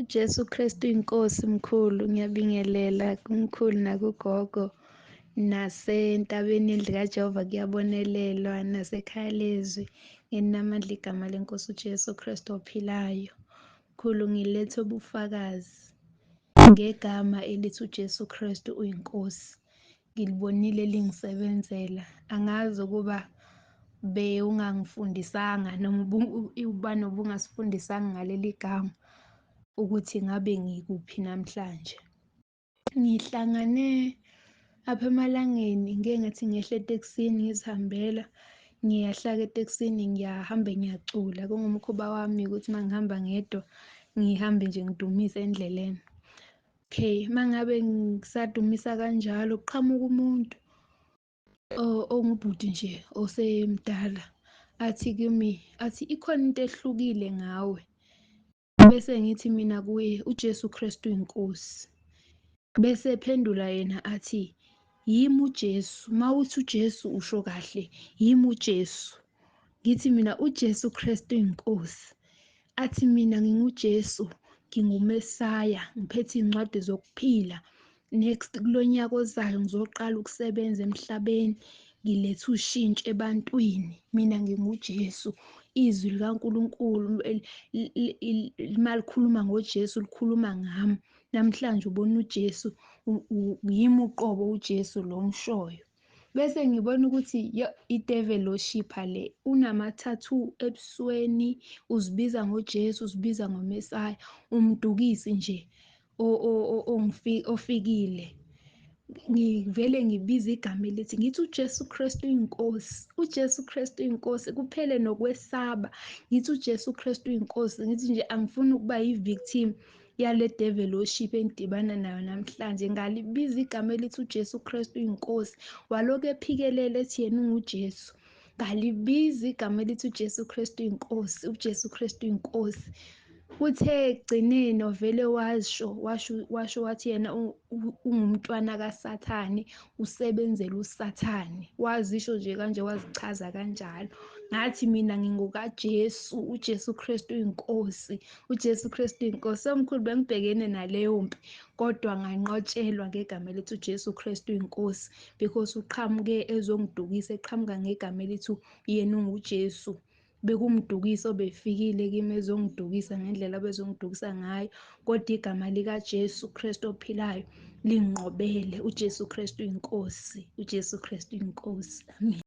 UJesu Kristu inkosi mkhulu, ngiyabingelela kumkhulu nakugogo nasentabeni yendlu kaJehova kuyabonelelwa nasekhaya lezwi ngenamandla igama lenkosi uJesu Kristu ophilayo. Mkhulu, ngilethe ubufakazi ngegama elithi uJesu Kristu uyinkosi. Ngilibonile lingisebenzela. Angazi ukuba bewungangifundisanga noma ubani ubungasifundisanga ngaleli gama ukuthi ngabe ngikuphi namhlanje. Ngihlangane apha emalangeni, ngike ngathi ngehla etekisini ngizihambela, ngiyahlala etekisini ngiyahamba ngiyacula. Kungumkhuba wami ukuthi uma ngihamba ngedwa ngihambe nje ngidumise endleleni. Okay, uma ngabe ngisadumisa kanjalo kuqhamuka umuntu ongubhuti nje osemdala athi kimi, athi ikhona into ehlukile ngawe. Bese ngithi mina kuye uJesu Kristu uyinkosi. Bese ephendula yena athi yimi uJesu, mawuthi uJesu usho kahle, yimi uJesu. Ngithi mina uJesu Kristu uyinkosi. Athi mina nginguJesu, nginguMesaya, ngiphethe iy'ncwadi zokuphila. Next kulo nyaka ozayo ngizoqala ukusebenza emhlabeni, ngilethe ushintsho ebantwini. Mina nginguJesu. Izwi likaNkulunkulu malikhuluma ngoJesu likhuluma ngami. Namhlanje ubona uJesu, yimi uqobo uJesu lo ngishoyo. Bese ngibona ukuthi i-devil worship le, unama-tattoo ebusweni, uzibiza ngoJesu, uzibiza ngoMesaya, umdukisi nje ofikile. Ngivele ngibize igama elithi ngithi uJesu Kristu uyinkosi, uJesu Kristu uyinkosi, kuphele nokwesaba. Ngithi uJesu Kristu uyinkosi, ngithi nje angifuni ukuba yi-victim yale devil worship engidibana nayo namhlanje. Ngalibiza igama elithi uJesu Kristu uyinkosi, walokhu ephikelela ethi yena unguJesu. Ngalibiza igama elithi uJesu Kristu uyinkosi, uJesu Kristu uyinkosi. Kuthe ekugcineni wavele washo washo wathi yena ungumntwana kaSathane, usebenzela uSathane. Wazisho nje kanje, wazichaza kanjalo. Ngathi mina ngingokaJesu, uJesu Kristu uyinkosi, uJesu Kristu uyinkosi. Somkhulu, bengibhekene naleyo mpi kodwa nganqotshelwa ngegama elithi uJesu Kristu uyinkosi, because uqhamuke ezongidukisa, eqhamuka ngegama elithi yena unguJesu. Bekumdukisa obefikile kimi ezongidukisa ngendlela abezongidukisa ngayo, kodwa igama likaJesu Kristu ophilayo linqobele. uJesu Kristu uyinkosi, uJesu Kristu uyinkosi. Amen.